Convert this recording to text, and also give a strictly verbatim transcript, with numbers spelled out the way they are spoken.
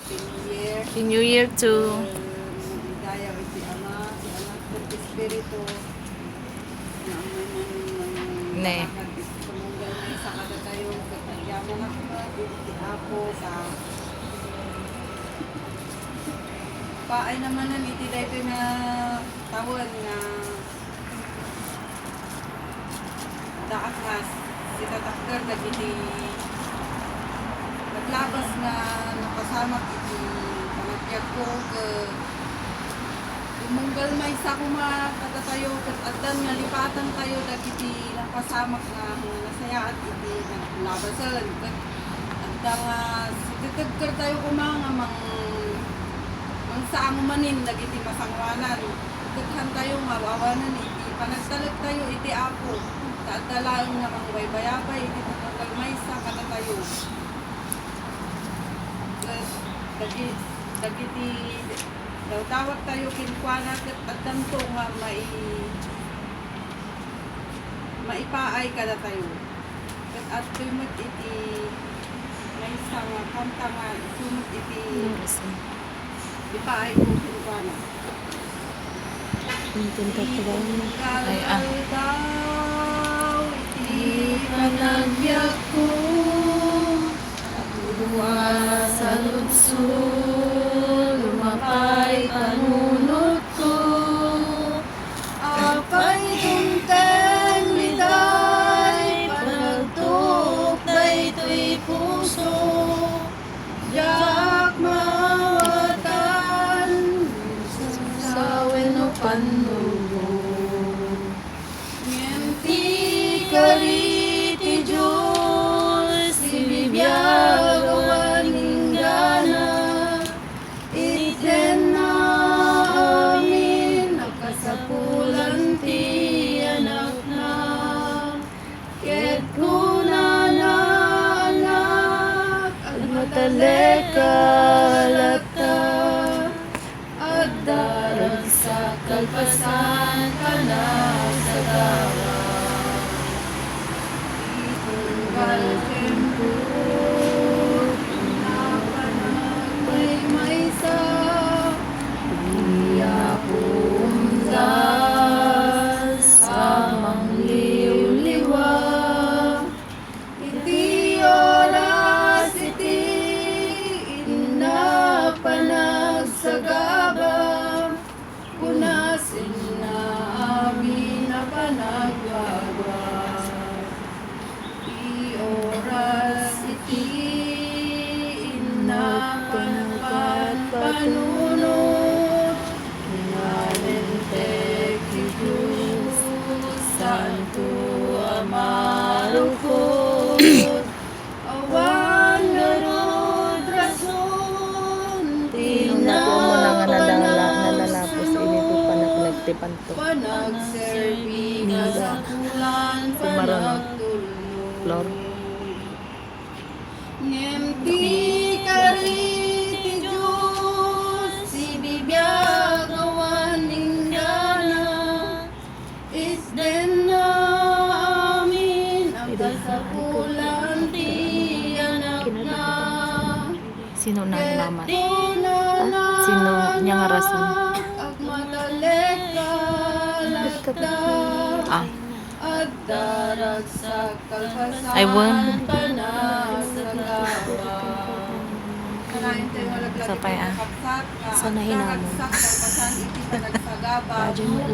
Happy New Year. Happy New Year too. Ken, malidayaw iti Ama, ti Anak, ken ti Espiritu. Nga ammay man, man, Ne. Tumunggal maysa kadatayo, ket agyamanak met iti Apo, ta paayna manen iti daytoy nga tawen nga addaak nga sitatakder dagiti naglabas nga napasamak iti panagbiagko, ket tumunggal maysa koma kadatayo, ket addan nga lipatantayo dagiti napasamak nga, nga nasayaat iti naglabasen. Ket adda nga sitatakdertayo koma nga mang-, mangsaang manen dagiti masangoanan. Ket hantayo nga awanen iti panagtalektayo iti Apo, ta adda laeng nga mangbaybayabay iti tumunggal maysa kadatayo. Ket dagi-, dagiti dawdawattayo kenkuana ket addanto nga mai-, maipaay kadatayo. Ket adtoy met iti maysa nga kanta nga isu met iti Ano, isa? Ipaay ko kenkuana. Ang kanta ko ba? Ay, ah. Aldaw iti panagbiagko, dua sa lubso, lumapay panunotko. Apay, tungten mi tay panagtuok daytoy puso. Diak maawatan, sa wenno pannubo. Ngem ti kari ti Dios, ti bibiag awan inggana, itdenna amin a kasapulan ti Anakna. Ket kunana, Anak, agmatalekka latta, adda ragsak kalpasan panagsagaba. Itunggal kenko, napanag maymaysa, ti Apo umdas a mangliwliwa. Iti oras iti innak panagsagaba, kuna sinna amin a panagwawat. Iti oras iti innak panagpanpanunot, nalinteg ti Dios, santo a marukot. Awan ngarud rason ti Sino nga ti umuna nga nadala-, nalalapos ini ti panagtipanto? Panagserbi. Nida. Kasapulan. Si Maron. Panagtulnog. Flor. Ngem ti kari ti Dios, ti bibiag awan inggana, itdenna amin a kasapulan ti Anakna. Sino na, Mama? Sino niya nga rason? Ah. I won. Sapay, ah. Sa nahinamon. Imagine mo,